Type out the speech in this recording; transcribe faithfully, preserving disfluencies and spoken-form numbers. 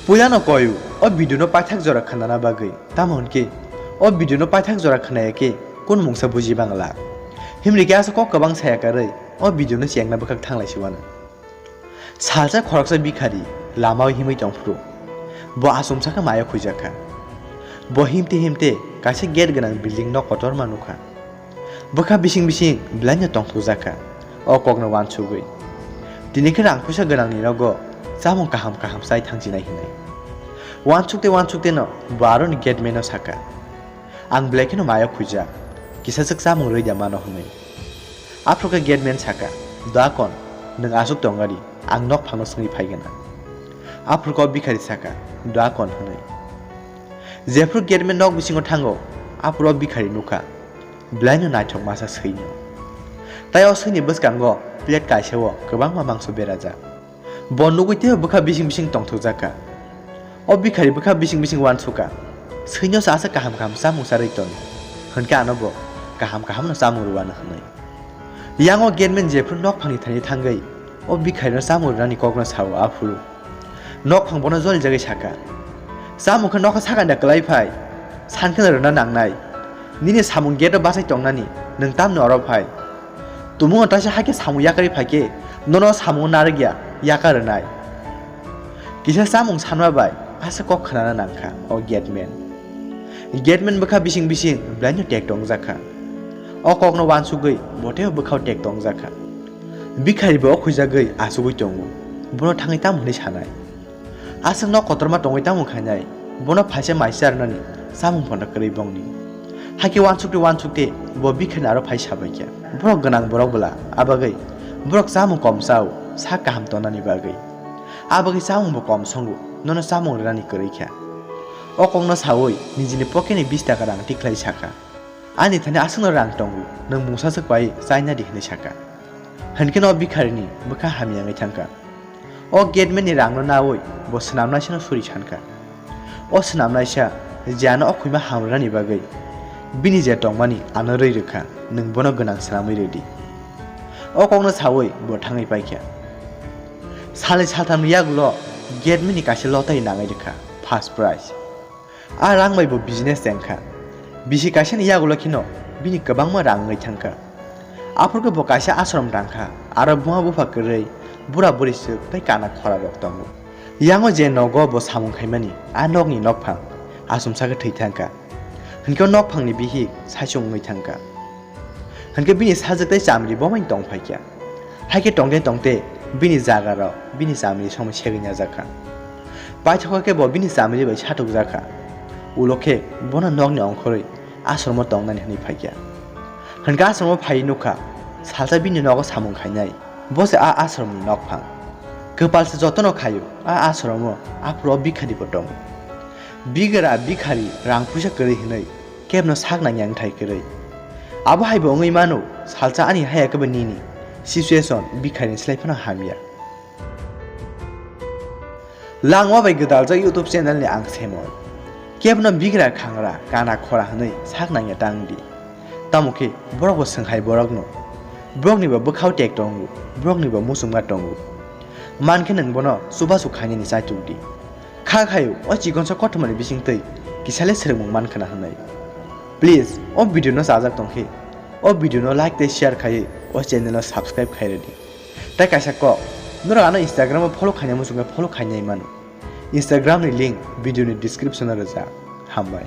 Puilano koyu o video no paithak jora khnana bagwi, tamo hwnkhe o video no paithak jora khnaya khe kunu mungsa buji bangla. Himrikhe asa kok kwbang saya karwi o video no chengna bwkhak thanglai siwano. Salsa khoroksa bikhari lamao himwi tongphuru. Bo achomsa khe mayo khuijakha. Bo himte himte kaisa gate gwnang building nok kotorma nukha. Bwkha bising bising belaino tongthokjakha o kokno uansugwi. Tini khe rang puisa gwnangni nogo chamung kaham kaham chai thangchinai hwnwi. Uansukte uansukte no bo aroni gate man no sakha, "Ang belai kheno mayo khuijak, kisachwk chamung rwida mano," hwnwi. Aphuru khe gate man sakha, "Duakon, nwng aswk tongari, ang nok phangno swngwi phaigwna." Aphuru khe o bikhari sakha, "Duakon," hwnwi. Jephuru gate man nok bisingo thango, aphuru o bikhari nukha, belaino naithok masa swino. Tai o swini bwskango plate kaisa o kwbangma mangso berajak. Bo nugwi teibo bwkha bising bising tongthokjakha. O bikhari bwkha bising bising uansukha, "Swino se asa kaham kaham chamung charwi ton, hwnkhe ano bo kaham kaham no chamung rwano," hwnwi. Yang o gate man jephuru nok phangni thani thangwi o bikhari no chamung rwnani kokno sao aphuru. Nok phang bono jolijagwi sakha, "Chamung khe nokha sakanda kwlai phai, san kheno rwna nangnai. Nini samung gate o bachai tongnani, nwng tamni oro phai? Tumung no taisa hakhe samung yakarwi phaikhe nono samung narwkya yakar rwnai." Kisa chamung sanma bai asa kok khnana nangkha o gate man. Gate man bwkha bising bising belaino tek tongjakha. O kokno uansugwi bo teibo bwkhao tek tongjakha. Bikhari bo o khuijagwi achugwi tongo, bono thangwi tamo hwnwi sanai. Aswk nok kotorma tongwi tamo khainai, bono phaisa mai charwnani chamung phano kwrwi bongni. Hakhe uansukte uansukte bo bikharni aro phai sabaikha. Borok gwnang borok bwla, abagwi borok chamung kom chao, sak kaham tonani bagwi. Abagwi chamung bo kom songo, nono chamung rwnani kwrwi kha. O kokno sawi nijini pocket ni bish taka rang tikhlai sakha, "Ani thani aswkno rang tongo, nwng mungsa swk pai chaina di," hwnwi sakha. Hwnkheno o bikharini bwkha hamya wngwi thangkha. O gate man ni rangno nawi bo swnamnaisano suri sankha. O swnamnaisa je ano o khuima hamrwnani bagwi bini je tongmani ano rwi rwkha, nwng bono gwnang swnamwi rwdi. O kokno sawi bo thangwi paikha. Salni salthamni yagulo gate man ni kaisa lottery nangwi rwkha, first prize. A rang bai bo business chengkha. Bisi kaisani yagulo kheno bini kwbangma rang wngwi thangkha. Aphuru khe bo kaisa ashram tangkha, aro buma bupha kwrwi, bura buri swk tei kana khorarok tongo. Yango je nogo bo samung khaimani, a nokni nokphang achomsa khe thwi thangkha. Hwnkhe o nokphangni bihik saichung wngwi thangkha. Hwnkhe bini sajwk tei chamri bomani tong phaikha. Haikhe tongte tongte bini jagarok bini chamri somoi segwi najakha. Paithakgo khe bo bini chamri bai satukjakha. Ulo khe bono nokni ongkhorwi ashromo tongnani hwnwi phaikha. Hwnkhe ashromo phaiwi nukha, salsa bini nogo samung khainai. Bo se a ashromni nokphang. Kwpal se jotono khaio, a ashromo aphuru o bikhari bo tongo. Bigra bikhari rang puisa kwrwi hwnwi kebno sak nangya wngthai kwrwi. Abo hai bo wngwi mano, salsa ani haya khe bo nini situation bikharini slai phano hamya. Langma bai gwdaljak YouTube channel ni ang Semon. Kebno bigra khangra kana khora hwnwi sak nangya tang di. Tamo khe borok bo swng hai borokno. Borokni bo bwkhao tek tongo, borokni bo muchungma tongo. Man khe nwng bono chubachu khainani chaituk di. Kha khaio o chikonsa kothomani bisingtwi kisale swrwngmung man khna hwnwi. Please, o video no chajak tong khe, o video no like tei share khaiwi o channel no subscribe khai rwdi. Tei kaisa kok, norok ano Instagram o follow khaina muchung khe follow khainai mano. Instagram ni link video ni description o rwjak. Hambai.